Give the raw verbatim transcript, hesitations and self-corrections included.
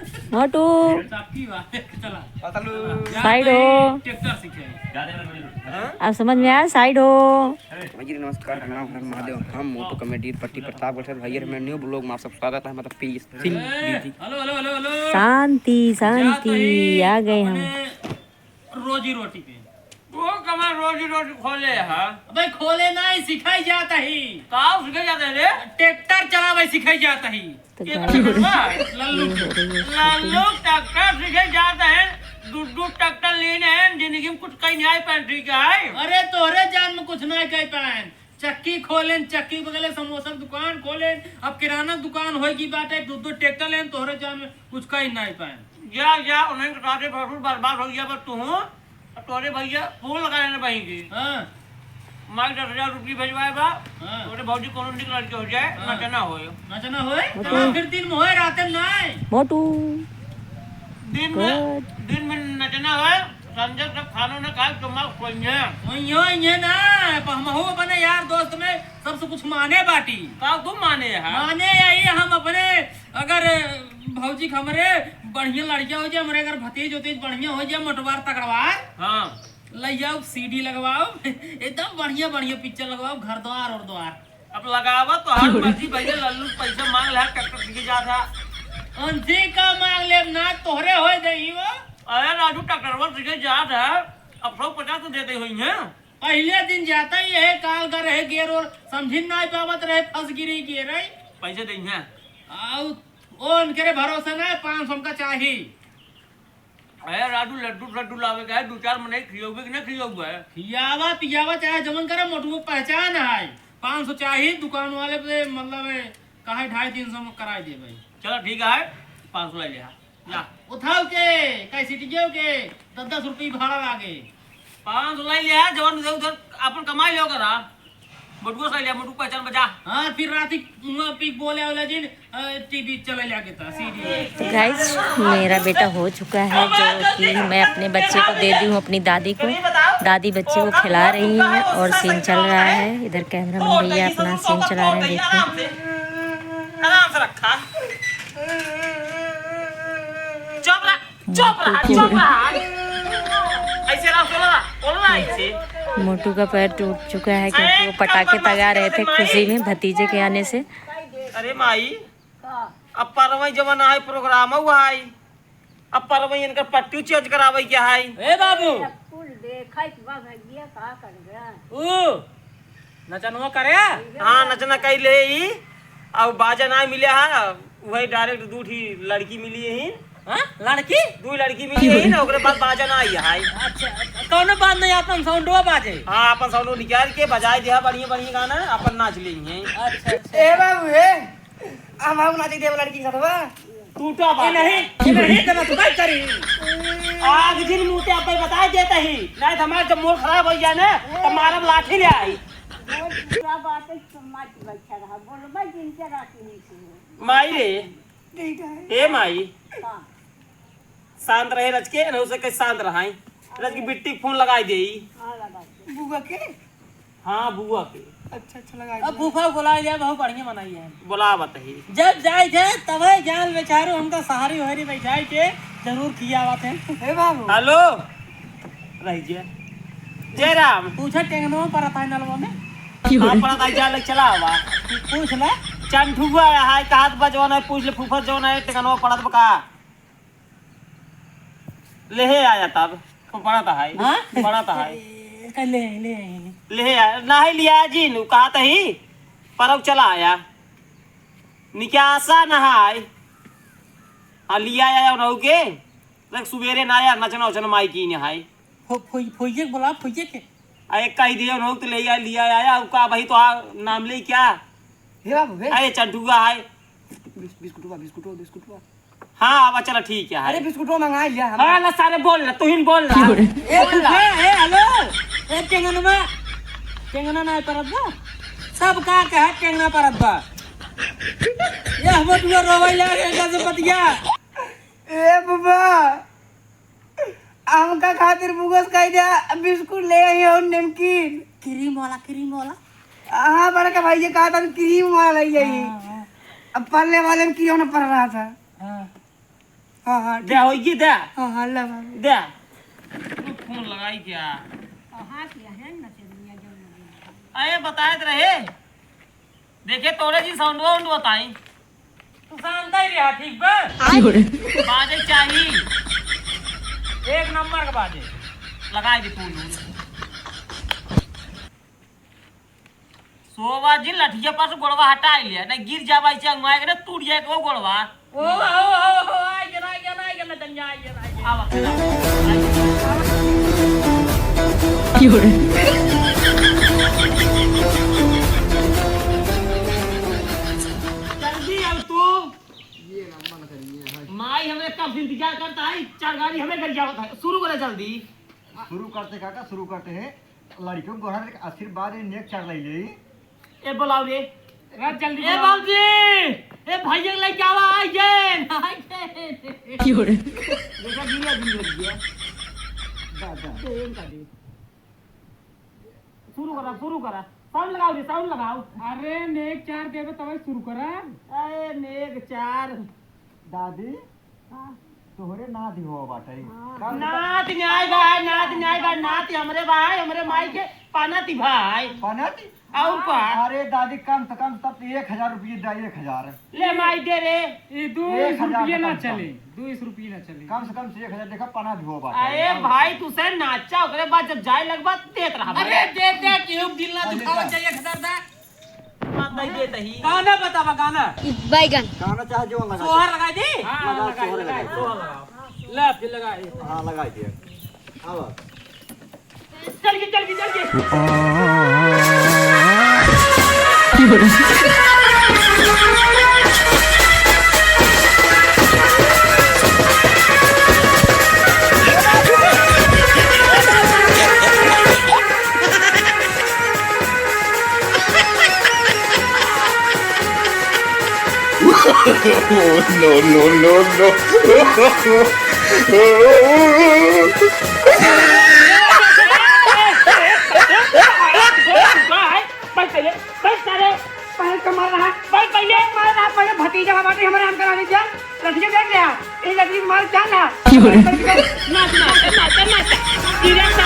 मोटू, साइड हो। अब समझ में आया, साइड हो। भैया नमस्कार, प्रणाम, हर महादेव। हम मोटू कॉमेडी पट्टी प्रतापगढ़ से। भैया हमारे न्यू ब्लॉग में आप सब स्वागत है। मतलब पीस सिंह दीदी। Hello, hello, hello, hello. शांति, शांति, जात ही आ गए हम। अपने रोजी रोटी पे। वो कमा रोजी रोटी खोले है। अबे खोले ना, सिखाई जात ही। का सिखाई जात है रे? ट्रैक्टर चलावे सिखाई जात ही। तो ये गाइस, बता दे, ये लल्लू, हो रही है लल्लू शूटिंग। ट्रैक्टर सीखे जात है, दू दू ट्रैक्टर लेने हैं, जिंदगी में कुछ कहीं नहीं आए पाए, ठीक है? अरे तोहरे जान में कुछ नहीं कह पाए। चक्की खोलेन, चक्की बगले समोसा के दुकान खोलेन, अब किराना दुकान होई की बात है, दू दू ट्रैक्टर लेन, तोहरे जान में कुछ कहीं नहीं पाए। जा, जा, उन्हें के साथे भरपूर बर्बाद हो गया, पर तू हूँ, अब तोरे भैया फोन लगा रहे हैं भाई जी। हाँ। माई दस हजार रुपये भेजवाए बा। हाँ। तोरे भौजी कोनो निक लड़के हो जाए, हाँ। नचना होए। नचना होए? मोटू। आखिर दिन में होए, रात में नाय। मोटू। दिन में, गुड। दिन में नचना होए, संजय सब खानो न खाए, तो माँ सोइए। सोइए, ये ना, प-, हमहू अपने यार दोस्त में सबसे कुछ माने बाटी। का तू माने है? माने यही हम अपने अगर भौजी के हमरे बढ़िया लड़किया हो जाए, हमरे अगर भतीज उतीज बढ़िया हो जाए, मोटवार तगड़वार, हाँ। लइयाओ, सीडी लगवाओ, एकदम बढ़िया बढ़िया पिक्चर लगवाओ, घर द्वार और द्वार। अब लगावा तो हर मर्जी भैया, लल्लू पैसा मांग ले, ट्रैक्टर सीखे जात है। उनसे का मांग ले ना, तोहरे होए देही वो। अरे राजू, ट्रैक्टरवा सीखे जात है, अब सौ पचास तो देते हुई हैं। पहले दिन जाता ही है, काल का रहे गेर और समझिन ना पावत रहे, फंस गिरी गेर है। पैसे देही हैं। आउ ओ, उनके रे भरोसे ना, पाँच सौ हमका चाही। अरे राजू, लड्डू फड्डू लावे का है, दो चार मनई खियौबे कि ना खियौबे? खियावा पियावा चाहे जमन करे, मोटू को पहचान है। पाँच सौ चाही, दुकान वाले पे मतलब है, कहा ढाई तीन सौ में कराई दे भाई। चलो ठीक है, पाँच सौ ले लिया। ला। उठाओ के, कैसेटियो के, दस दस रुपये भाड़ा लागे। पाँच सौ ले लिया, जवन उधर, उधर अपन कमाई लो करा। मोटुआ से लिया, मोटू पहचान बजा। हाँ, फिर रात ही मुआ पी बोले वाला जिन, अ, टीवी चले लागे था, सीडी। तो गाइस, मेरा बेटा हो चुका है, जो कि मैं अपने बच्चे को दे दी हूँ अपनी दादी को। दादी बच्चे को खिला रही है और सीन चल रहा है। इधर कैमरामैन भैया अपना सीन चला रहे हैं, देखिए। आराम से रखा। चुप रहा, चुप रहा, चुप रहा। ऐसे रहा, बोला, बोला ऐसे। मोटू का पैर टूट चुका है क्योंकि वो पटाखे तगा रहे थे खुशी में भतीजे के आने से। अरे माई, अब परवई जवन आए प्रोग्राम हुआ है, अब परवई इनकर पट्टी चेंज करावे के है। ए बाबू। कुल देखत बा भैया, का करबे? ऊ नचनवा करे? हाँ, नचना कई ले ही। अब बाजा ना मिले हा, वही डायरेक्ट दू ठी लड़की मिली ही। हाँ? लड़की? दू लड़की मिली ही ना, ओकरे बाद बाजा ना आई है। अच्छा, कौनो बात नहीं, अपन साउंडवा बाजे। हाँ, अपन साउंडवा निकाल के बजाए दे, बढ़िया बढ़िया गाना, अपन नाच लेंगे। अच्छा, अच्छा। ए बाबू, ए, हम, हम नाच देव लड़की के साथ बा। टूटा बा। ए नहीं, ए नहीं, तना तू का करी? आग जिन मुँह पे आप बता देता ही, नहीं तो हमारा जब मूड खराब हो जाए ना, तो मारब लाठी ले आई। बोल, पूरा बात है, तो मत बैठा रहा। बोल, मैं जिनके राखी नहीं सुनू। माई रे। ठीक है। ए माई। हाँ। शांत रहे रच के, न हो सके शांत रहाई। रच के बिट्टी के फोन लगाई देई। हाँ, लगा दे। बुआ के? हाँ, बुआ के। अच्छा, अच्छा, लगाई अब दे। फूफा बुला लिया, बहुत बढ़िया बनाई है। बुलावत ही। जब जाए थे, तबे जान बेचारो हमका सहारी वहारी बैठाई के जरूर खियावत है। हे बाबू। हेलो। रह जे। जय राम। पूछा टेंगनवा परत है नलवा में। हाँ, परत है, जा ले, चला आवा। पूछ ले। चंठुआ है, कहात बा जवन है, पूछ ले, फूफा जवन है, टेंगनवा परत बा का? लेहे आया तब, परत है, हाँ? परत है। ए, ले, ले। लेहे आया, नहीं लिया जी, नु कहात ही, परब चला आया। निकासा नहाय। आ लिया आया उनहु के, देख सुबेरे ना आया, नचना उचना माई की नहाय। फो-, फो-, फोइये के बोला, फोइये के। अरे कही दिया उनहु तो ले आया, लिया आया, अब का भाई तो आ, नाम ले क्या? हे बाबू, हे। अरे चंटुआ है। बिस-, बिस्कुटवा, बिस्कुटवा, बिस्कुटवा। हाँ, अब चला ठीक है, अरे है। बिस्कुटवा मंगा लिया हम। हाँ, ला सारे बोल ना, तू ही बोल ना। ए, बोल ना। ए, ए, हेलो। ए, टेंगनवा। टेंगना ना परत बा। सब का कहे टेंगना परत बा। ये हम तू रोवे लागे कैसे बतिया। ए बुबा, हमका खातिर बुगस कह दिया, बिस्कुट ले आई और नमकीन। क्रीम वाला, क्रीम वाला। हाँ, बड़का भाई ये कहा था क्रीम वाला ले आई। हाँ, हाँ। अब पल्ले वाले में क्यों ना पड़ रहा था। हाँ। हाँ, हाँ, दे, ठीक। होइगी, दे। हाँ, हाँ, ला बाबू। दे। तू फोन लगाई क्या? हाँ, किया है ना, चलिए, जब लगे। अरे, बताए तो रहे। देखे, तोरे जी साउंडवा उंडवा ताई। तू शांत ही रहा, ठीक बा? बाजे चाही। एक नंबर के बाजे। लगाई दे फोन उन। सोवा जी लठिया पर से गोड़वा हटा लिया, नहीं गिर जाबा, इसे अंगुआ के टूट जाए को गोड़वा। ओ, ओ, ओ, ओ, आई गे ना, आई गे ना, आई गे ना, चल जा, आई गे ना, आई गे ना। आवा, आवा। की हो रे? जल्दी आओ तू। ये ना मन करिए, हाँ। माई हमें कब से इंतजार करता है, चार गाड़ी हमें घर जावत है। शुरू करे जल्दी। शुरू करते काका, शुरू करते हैं। लड़कियों को हर एक आशीर्वाद है, नेक चार ले ले। ए, बोलाओ रे। रात जल्दी ए, बोलाओ। बाबूजी, ए, भैया लेके आवा, आई गए, आई गए। की हो रे? देखा, धीरे, धीरे, धीरे। दा, दा। दे, इनका दे। शुरू करा, शुरू करा। साउंड लगाओ रे, साउंड लगाओ। अरे, नेक चार देबे, तबे शुरू करा। अरे, नेक चार। दादी, हाँ। तोहरे नाती हो बाटे। हाँ। का नात न्याय बा, नात न्याय बा, नात हमरे बा, हमरे माई के पानती भाई। पानती? और का? अरे दादी, कम से कम तब तो एक हजार रुपये दा, एक हजार। ले माई दे रे। ये दो एक हजार रुपये ना चले, दो रुपये ना चले। कम से कम से एक हजार, देखा, पानत हो बाटे। अरे भाई, तू से नाचा, ओकरे बाद जब जाए लगबा, देत रहा। अरे दे दे, केहू दिल ना दुखावा चाहिए, एक हजार दा। बात नहीं देत ही। गाना बतावा, गाना। बैगन। गाना चाहे जो लगा दे। सोहर लगाई दी? हाँ, लगा, लगाई, सोहर लगाई, लगाई। सोहर लगाओ। ला, फिर लगाई। हाँ, लगाई दिया। आवा। चल के, चल के, चल के। No, no, no, no। बैठ पहले, बैठ सारे, पहले तो मार रहा, बैठ पहले, मार रहा, पहले भतीजा हमारे, हमारे हम करा दीजिए, लड़के बैठ गया, ये लड़की को मार, चल रहा। क्यों रे? नाच, नाच, नाच, नाच, नाच।